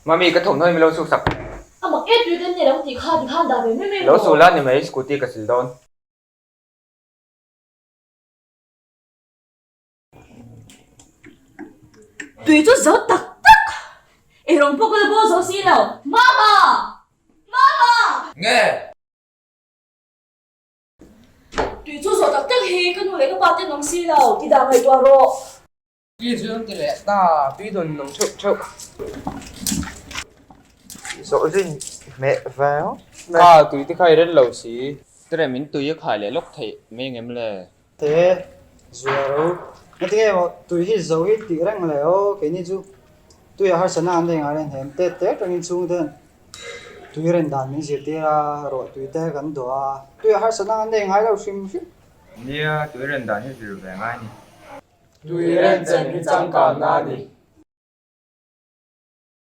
Mami, ka thawmhnaw hi min lo suk sak. A mak e tui kan nei lo tih kha tikhan dah ve mai mai Lo maw? su la ni mai, scooty ka sil dawn. Tui chu zo tak tak! Eirawng pawh ka la bawl zo si lo. Mama! Mama! Nge? Tui chu zo tak tak hi ka nu leh ka pa te an awm si lo, ti dah ngaihtuah rawh. Tui chu an ti leh ta, tui dawn in awm theuh theuh. Zawh zin hmeh vang. Kha tui te kha i ren lo si. Tere min tui a khai leh lawk theih mai angem le? Te, zua ro. Engati nge maw tui hi zo hi tih reng le aw keini chu tui a harsa na an nei ngai len hem tet te atangin chhung ten tui ren dan min zirtir a, ruah tui te kan dawh a, tui a harsa na an nei ngai lo hrim hrim. Nia, tui ren dan hi zir ve ngai ni. Tui ren chen hi changkanna a ni.